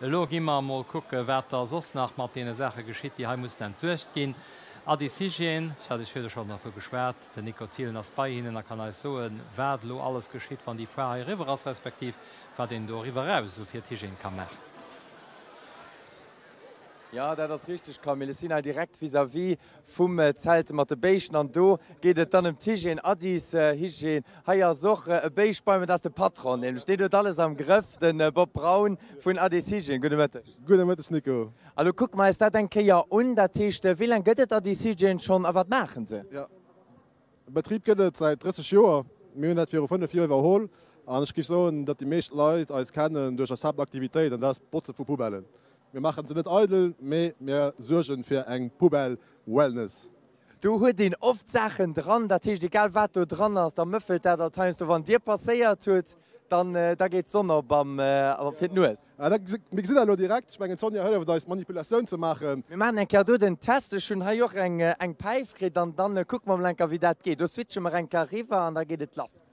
Elo gi mer emol kucke wat da soss nach mat deene Saache geschitt, déi hei mussen entsuergt ginn. Addis Hygiène, ech hat Iech virdu schonn dervu geschwat, den Nico Thielen ass bei hinnen a kann eis soen, wat elo alles geschitt, wann déi Foire hei eriwwer ass, respektiv wat een doriwwer eraus esou fir d'Hygiène ka maachen. Jo, dat ass richteg, Camille. Ech sinn hei direkt vis-à-vis vum Zelt mat de Béischten an do geet et dann ëm d'Hygiène, Addis Hygiène. Hei ass och e Béischt bei mir, dat ass de Patron nämlech, deen huet alles am Grëff, de Bob Braun vun Addis Hygiène. Gudde Mëtteg. Gudde Mëtteg, Nico. A lo kucke mer eis dat eng Kéier un. Dat heescht, wéi laang gëtt et Addis Hygiène schonn a wat maachen se? Jo, Betrib gëtt et säit 30 Joer. Mir hunn dat viru 5 Joer iwwerholl an ech géif soen, datt déi meescht Leit eis kennen duerch eis Haaptaktivitéit an dat ass d'Botze vu Poubellen. Mir maachen se net eidel, mee mir suergen fir eng Poubelle Wellness. Do huet een oft Saachen dran, dat heescht egal wat do dran ass, da mëffelt dat alt heiansdo. Wann Dir passéiert hutt, dann da geet d'Sonn op am fir d'Nues. Mir gesinn dat elo direkt. Ech mengen d'Sonja hëlleft eis d'Manipulatioun ze maachen. Mir maachen eng Kéier do den Test. Ech hunn hei och eng eng Päif kritt an dann kucke mer mol eng Kéier wéi dat geet. Do switche mer eng Kéier eriwwer an da geet et lass.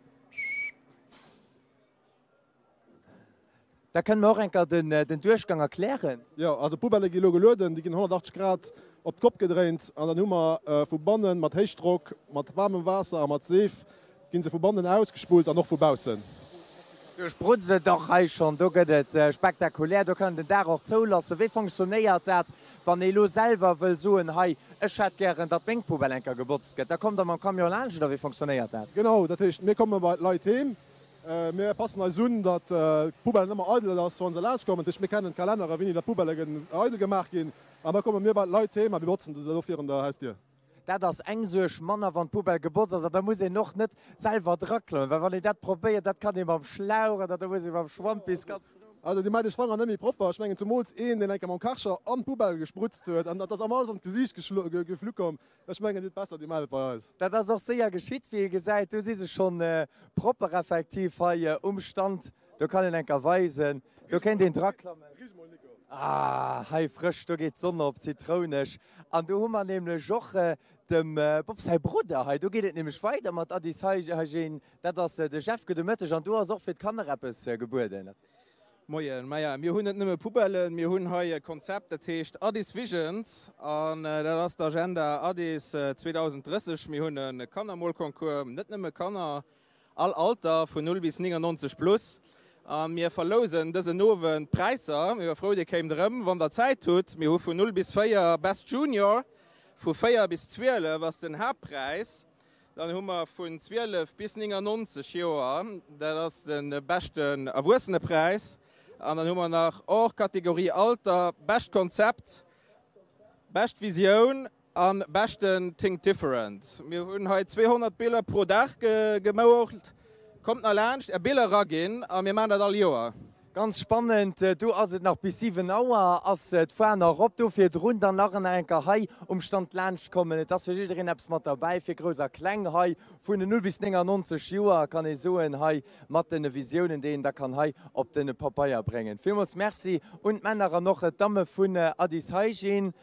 Da kënne mer och eng Kéier den Duerchgang erklären. Jo, also d'Poubellë gi elo gelueden, déi ginn 180 Grad op d'Kopp gedréint an dann hu mer vu bannen mat Héichdrock, mat waarmem Waasser a mat Seef gi se vu bannen ausgespullt an och vu baussen. Do sprutzt et och hei schonn, do gëtt et spektakulär, do kann een den Daach och zoulassen. Wéi fonctionnéiert dat, wann ee elo selwer wëll soen, hei ech hätt gären, datt meng Poubelle eng Kéier gebotzt gëtt? Da kommt der mam Camion laanscht oder wéi fonctionnéiert dat? Genau, dat heescht mir komme bei d'Leit heem, Mir passen eis un, datt d'Poubellen ëmmer eidel ass, wa se laanscht kommen. Dat heescht, mir kennen d'Kalennere, wéini datt d'Poubellë eidel gemaach ginn. An da komme mir bei d'Leit heem a mir botzen se do virun der Hausdier. Dat ass eng Suerg manner, wann d'Poubelle gebotzt ass. An da muss een och net selwer draklammen, well wann een dat probéiert, dat kann ee mam Schlauch oder da muss ee mam Schwamm bis ganz drun. Also Dir maacht Iech Fanger net méi propper. Ech mengen zumools een, deen eng Kéier mam Karcher an d'Poubelle gesprutzt huet an dat ass am alles an d'Gesiicht geflu komm. Ech mengen et besser dir maacht et bei eis. Dat ass och séier geschitt, wéi ee gesäit. Do si se schonn propper effektiv hei um Stand. Do kann een enker weisen, do kéint een draklammen. Rich mol Nico. Ah, hei frësch, do geet d'Sonn op, zitrouneg. An do hu mer nämlech och dem Bob säi Brudder hei. Do geet et nämlech weider mat Addis Hygiene. Dat ass de Jeff. Gudde Mëtteg. An do ass och fir d'Kanner eppes gebueden. Moien, maja mir hunn net nëmme Poubellen, mir hunn hei e Konzept, dat heescht Addis Visions an dat ass d'Agenda Addis 2030. Mir hunn e Kannermolconcours, net nëmme Kanner, all Alter vun 0 bis 99 plus a mir verlousen dësen Owend Präisser. Mir wiere frou dir kéimt erëm, wann der Zäit hutt. Mir hu vun 0 bis 4 Best Junior, vu 4 bis 12 ass den Haaptpräis. Dann hu mer vun 12 bis 99 Joer, dat ass de beschten Erwuessenepräis. An dann hu mer nach hors Kategorie Alter, bescht Konzept, bescht Visioun a beschten Think Different. Mir hunn hei 200 Biller pro Dag gemoolt. Kommt nach laanscht, är Biller eraginn a mir maachen dat all Joer. Ganz spannend, do ass et nach bis 7 Auer ass d'Foire nach op, do virdrun dann nach enker hei um Stand laanscht kommen. Et ass fir jiddereen eppes mat derbäi, fir Grouss a Kleng hei vun 0 bis 99 Joer kann ee soen, hei mat den Visiounen déi een da kann hei op den Papeier bréngen. Villmools Merci un d'Männer an och d'Damme vun Addis Hygiene.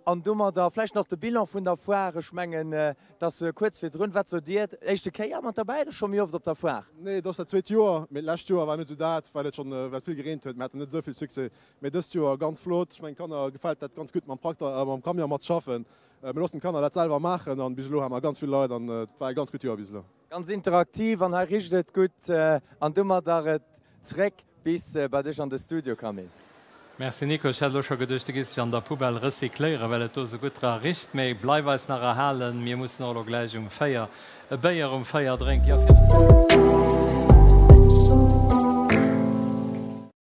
An domadder vläicht nach de Bilan vun der Foire. Ech mengen, et ass kuerz virdrun. Wat sot Dir? Éischte Kéier mat derbäi oder scho méi oft op der Foire? Nee, et ass dat zweet Joer. Mee d'lescht Joer war net esou dat, well et schonn well et vill gereent huet. Mir haten net esou vill Succès. Mee dëst Joer ganz flott. Ech mengen, d'Kanner gefält dat ganz gutt mam Trakter a mam Camion mat schaffen. Mir loossen d'Kanner dat selwer maachen an bis elo hate mer ganz vill Leit an et war e ganz gutt Joer bis elo. Ganz interaktiv an hei richt et gutt. An domadder zréck bis bei dech an de Studio, Camille. Merci Nico, ech hat elo scho geduecht du giss dech an der Poubelle recycléieren well et do esou gutt dra richt, mee bleif eis nach erhalen, mir mussen och elo gläich um 4 e Béier um 4 drénken.